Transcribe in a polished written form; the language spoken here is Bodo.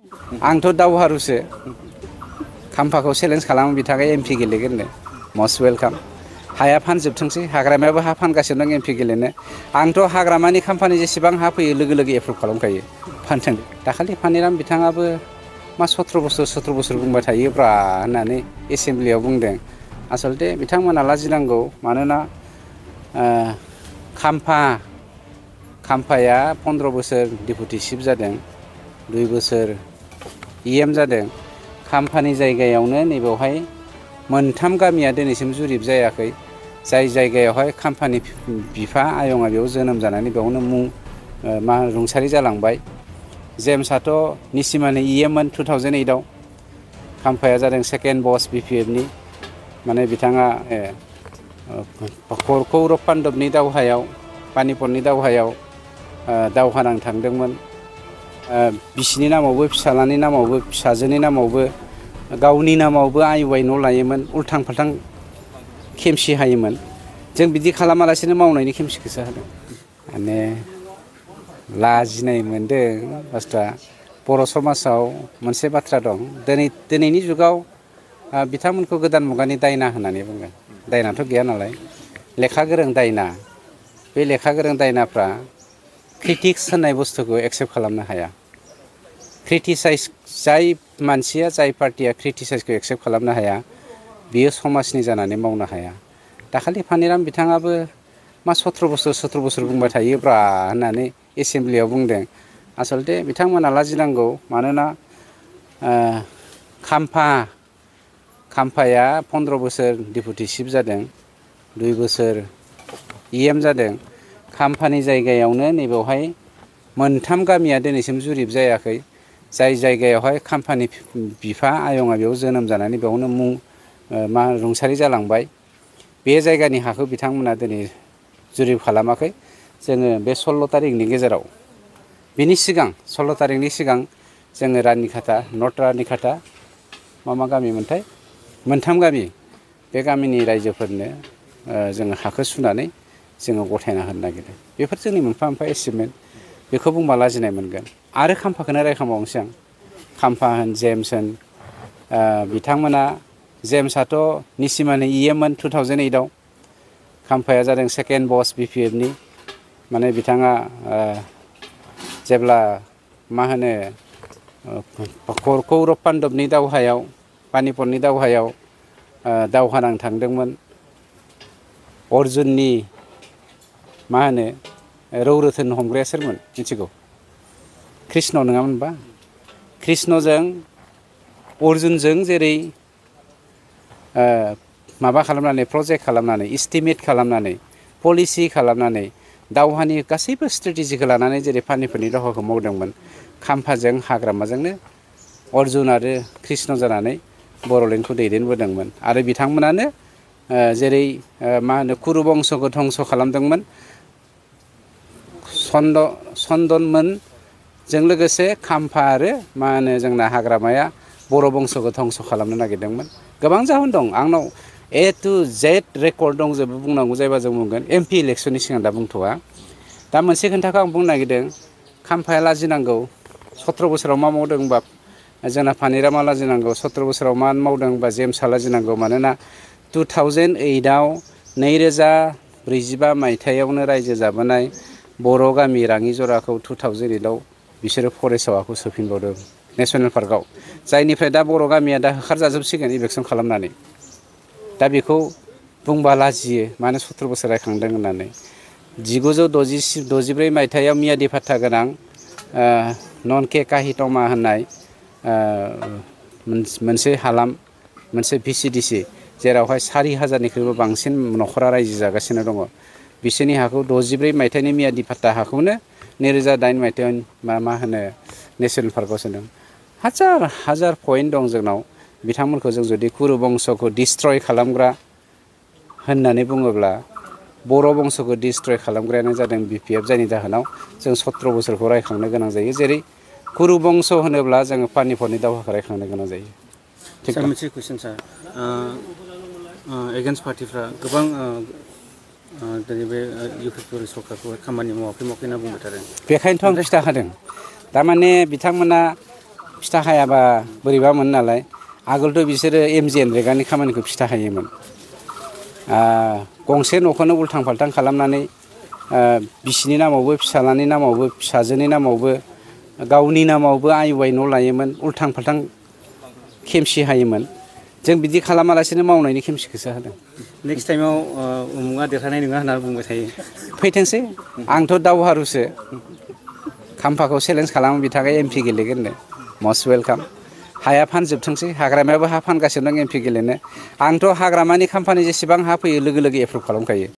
आंथ' दावहारुसो खाम्फाखौ चेलेन्ज खालामो बिथाङा एमपि गेलेगोननो मस्ट वेलकाम हाया फानजोबथोंसै हाग्रामायाबो हा फानगासिनो दं एमपि गेलेनो आंथ' हाग्रामानि खाम्फानि जेसेबां हा फैयो लोगो लोगो एप्रुभ खालामखायो फानथों दाखालि फानिराम बिथाङाबो मा 17 बोसोर बुंबाय थायोब्रा होननानै एसेमब्लियाव बुंदों आसलथे बिथांमोना लाजिनांगौ मानोना खाम्फाया 15 बोसोर डेपुटि चिफ जादों 2 बोसोर EM जादों खाम्फानि जायगायावनो नैबेवहाय मोनथाम गामिया दिनैसिम जुरिब जायाखै जाय जायगायावहाय खाम्फानि बिफा आयंआ बेयाव जोनोम जानानै बेयावनो रुंसारि जालांबाय जेम्सआथ' निसिमानि EM मोन 2008आव खाम्फाया जादों सेकेन्ड बस BPFनि माने बिथाङा कौरब पान्डबनि दावहायाव पानिपतनि दावहायाव दावहा नांनो थांदोंमोन बिसिनि नामावबो फिसालानि नामावबो फिसाजोनि नामावबो गावनि नामावबो आयुवाय न' लायोमोन उल्थां फाल्थां खेमसि हायोमोन जों बिदि खालामालासिनो मावनायनि खेमसिखौसो हादों माने लाजिनाय मोनदों बाथ्रा बर' समाजाव मोनसे बाथ्रा दं दिनैनि जुगाव बिथांमोनखौ गोदान मुगानि दायना होननानै बुंगोन दायनाथ' गैया नालाय लेखा गोरों दायना बे लेखा गोरों दायनाफ्रा क्रिटिक्स होननाय बुस्थुखौ एक्सेप्ट खालामनो हाया क्रिटिसाइज जाय मानसिया जाय पार्टिया क्रिटिसाइजखौ एक्सेप्ट खालामनो हाया बियो समाजनि जानानै मावनो हाया दाखालि फानिराम बिथाङाबो मा 17 बोसोर बुंबाय थायोब्रा होननानै एसेमब्लियाव बुंदों आसलथे बिथांमोना लाजिनांगौ मानोना खाम्फाया 15 बोसोर डेपुटि चिफ जादों 2 बोसोर EM जादों खाम्फानि जायगायावनो नैबेवहाय मोनथाम गामिया दिनैसिम जुरिब जायाखै जाय जायगायावहाय खाम्फानि बिफा आयंआ बेयाव जोनोम जानानै बेयावनो रुंसारि जालांबाय बे जायगानि हाखौ बिथांमोना दिनै जुरिब खालामाखै जोङो बे 16 तारिखनि गेजेराव बिनि सिगां 16 तारिखनि सिगां जोङो रानिखाथा नर्थ रानिखाथा मा गामि मोनथाय मोनथाम गामि बे गामिनि रायजोफोरनो जोङो हाखौ सुनानै जोङो गथायना होनो नागिरदों बेफोर जोंनि मोनफा एचिभमेन्ट बेखौ बुंबा लाजिनाय मोनगोन आरो खाम्फाखौनो रायखांबावनोसै आं खाम्फा होन जेम्स होन बिथांमोना जेम्सआथ' निसिमानि EM मोन 2008आव खाम्फाया जादों सेकेन्ड बस BPFनि माने बिथाङा जेब्ला कौरब पान्डबनि दावहायाव पानिपतनि दावहायाव दावहा नांनो थांदोंमोन अर्जुननि रौरोथोन हमग्राया सोरमोन मिथिगौ कृष्ण नङामोन होनबा कृष्णजों अर्जुनजों जेरै खालामनानै प्रजेक्ट खालामनानै इस्टिमेट खालामनानै पलिसि खालामनानै दावहानि गासैबो स्ट्रेटेजिखौ लानानै जेरै पानिपतनि दावहाखौ मावदोंमोन खाम्फाजों हाग्रामाजोंनो अर्जुन आरो कृष्ण जानानै बर'लेण्डखौ दैदेनबोदोंमोन आरो बिथांमोनानो जेरै कुरु बंस'खौ धंस' खालामदोंमोन चन्दनमोनजों लोगोसे खाम्फा आरो जोंना हाग्रामाया बर' बंस'खौ धंस' खालामनो नागिरदोंमोन गोबां जाहोन दं आंनाव A to Z रेकर्ड दंजोबो बुंनांगौ जायोबा जों बुंगोन MP इलेक्सननि सिगां दा बुंथ'वा दा मोनसे खोन्थाखौ आं बुंनो नागिरदों खाम्फाया लाजिनांगौ 17 बोसोराव मा मावदों होनबा जोंना फानिरामा लाजिनांगौ 17 बोसोराव मा मावदों होनबा जेम्सआ लाजिनांगौ मानोना 2008आव 2045 मायथाइयावनो रायजो जाबोनाय बर' गामि राङि जराखौ 2008आव बिसोरो फरेस्टआव हाखौ सोफिनबावदों नेसनेल पार्कआव जायनिफ्राय दा बर' गामिया दा होखारजाजोबसिगोन इलेक्सन खालामनानै दा बेखौ बुंबा लाजियो मानो 17 बोसोर रायखांदों होननानै 1964 मायथाइयाव मियादि फात्ता गोनां ननके काहितमा होननाय मोनसे हालाम मोनसे VCDC जेरावहाय 4000निख्रुइबो बांसिन न'खरा रायजो जागासिनो दङ बिसोरनि हाखौ 64 मायथाइनि मियादि फात्ता हाखौनो 2008 मायथाइयाव नेसनेल पार्कआव सोदों हाजार पइन्ट दं जोंनाव बिथांमोनखौ जों जुदि कुरु बंस'खौ डिस्ट्रय खालामग्रा होननानै बुङोब्ला बर' बंस'खौ डिस्ट्रय खालामग्रायानो जादों BPF जायनि जाहोनाव जों 17 बोसोरखौ रायखांनो गोनां जायो जेरै कुरु बंस' होनोब्ला जोङो पानिपतनि दावहाखौ रायखांनो गोनां जायो सार मोनसे कुइसन सार एगेन्स्ट पार्टिफ्रा गोबां दिनै बे UPPR सरकारखौ खामानि मावाखै होनना बुंबाय थादों बेखायनोथ' आं खिथा होदों थारमाने बिथांमोना फिथा हायाबा बोरैबा मोनो नालाय आगोलथ' बिसोरो MGN रेगानि खामानिखौ फिथा हायोमोन। गंसे न'खौनो उल्थां फाल्थां खालामनानै बिसिनि नामावबो फिसालानि नामावबो फिसाजोनि नामावबो गावनि नामावबो आयुवाय न' लायोमोन उल्थां फाल्थां खेमसि हायोमोन। जों बिदि खालामालासिनो मावनायनि खेमसिखौसो होदों। नेक्स्ट टाइमाव उमुगा देरहानाय नङा होनना बुंबाय थायो। फैथोंसै आंथ' दावहारुसो खाम्फाखौ चेलेन्ज खालामो बिथाङा MP गेलेगोननो मस्ट वेलकाम। हाया फानजोबथोंसै हाग्रामायाबो हा फानगासिनो दं MP गेलेनो। आंथ' हाग्रामानि खाम्फानि जेसेबां हा फैयो लोगो लोगो एप्रुभ खालामखायो।